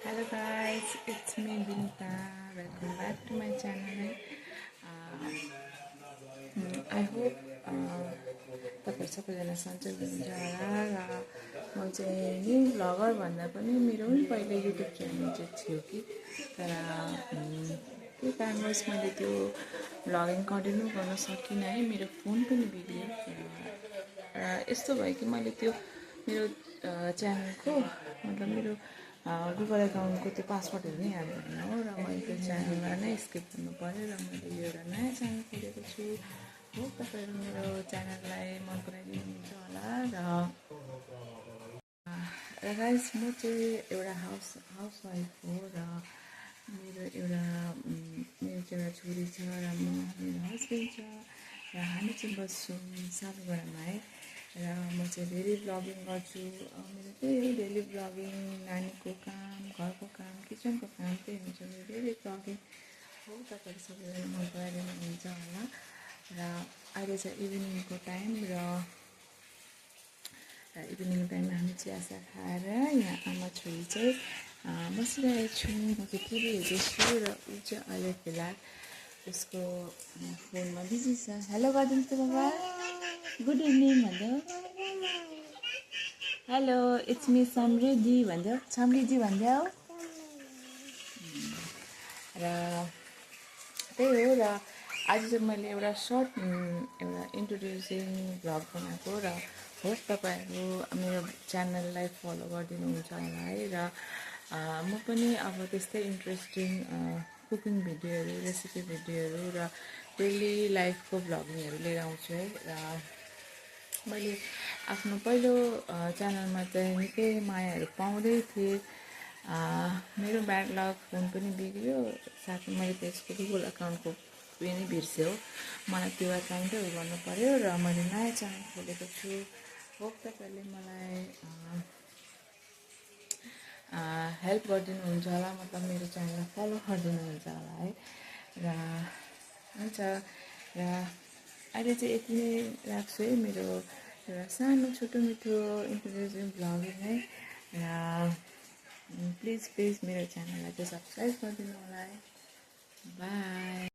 Hello guys, it's me Vinita. Welcome back to my channel. I hope तपाईँ सबैजना सन्चै हुनुहुन्छ होला र म चाहिँ न्यू भ्लगर भन्दा पनि मेरो पनि पहिले युट्युब च्यानल चाहिँ थियो कि तर के कारणवश मैले त्यो भ्लगिङ कन्टिन्यू गर्न सकिनँ है। मेरो फोन पनि बिग्रियो र यस्तो भयो कि मैले त्यो मेरो च्यानलको मतलब मेरो गुगल एकाउन्टको त्यो पासवर्डहरू नै याद भएन हो र मैले त्यो च्यानललाई नै स्किप गर्नु पऱ्यो र मैले यो एउटा नयाँ च्यानल खोलेको छु हो। तपाईँहरू मेरो च्यानललाई मन पराइदिनुहुन्छ होला र गाइस म चाहिँ एउटा हाउसवाइफ हो र मेरो एउटा छोरी छ र मेरो हस्बेन्ड छ र हामी चाहिँ बस्छौँ सालुगढामा है। र म चाहिँ डेली भ्लगिङ गर्छु। मेरो त्यही हो डेली भ्लगिङ, नानीको काम, घरको काम, किचनको काम त्यही हुन्छ मेरो डेली भ्लगिङ हो। तपाईँहरू सबैजना मन पराइदिनुहुन्छ होला र अहिले चाहिँ इभिनिङको टाइम र इभिनिङ टाइममा हामी चियासा खाएर यहाँ आमा छोरी चाहिँ बसिरहेको छु। म चाहिँ टिभी हेर्दैछु र ऊ चाहिँ अहिले फिलहाल उसको फोनमा बिजी छ। हेलो गरिदिनुहोस् त बाबा, गुड इभिनिङ भन्दै। हेलो इट्स मी समृद्धि भन्दै, समृद्धि भन्दै हो। र त्यही हो र आज चाहिँ मैले एउटा सर्ट एउटा इन्ट्रोड्युसिङ भ्लग बनाएको र होप तपाईँहरू मेरो च्यानललाई फलो गरिदिनुहुन्छ होला है। र म पनि अब त्यस्तै इन्ट्रेस्टिङ कुकिङ भिडियोहरू, रेसिपी भिडियोहरू र डेली लाइफको भ्लगिङहरू लिएर आउँछु है। र मैले आफ्नो पहिलो च्यानलमा चाहिँ निकै मायाहरू पाउँदै थिएँ। मेरो ब्याड लक फोन पनि बिग्रियो, साथै मैले त्यसको गुगल एकाउन्टको पनि बिर्स्यो। मलाई त्यो एकाउन्टै गर्नु पऱ्यो र मैले नयाँ च्यानल खोलेको छु। होप तपाईँहरूले मलाई हेल्प गरिदिनुहुन्छ होला, मतलब मेरो च्यानललाई फलो गरिदिनुहुन्छ होला है। र हुन्छ र अहिले चाहिँ यति नै राख्छु है, मेरो एउटा सानो छोटो मिठो इन्ट्रोड्युसिङ भ्लगिङ है। र प्लिज मेरो च्यानललाई चाहिँ सब्सक्राइब गरिदिनु होला है। बाई।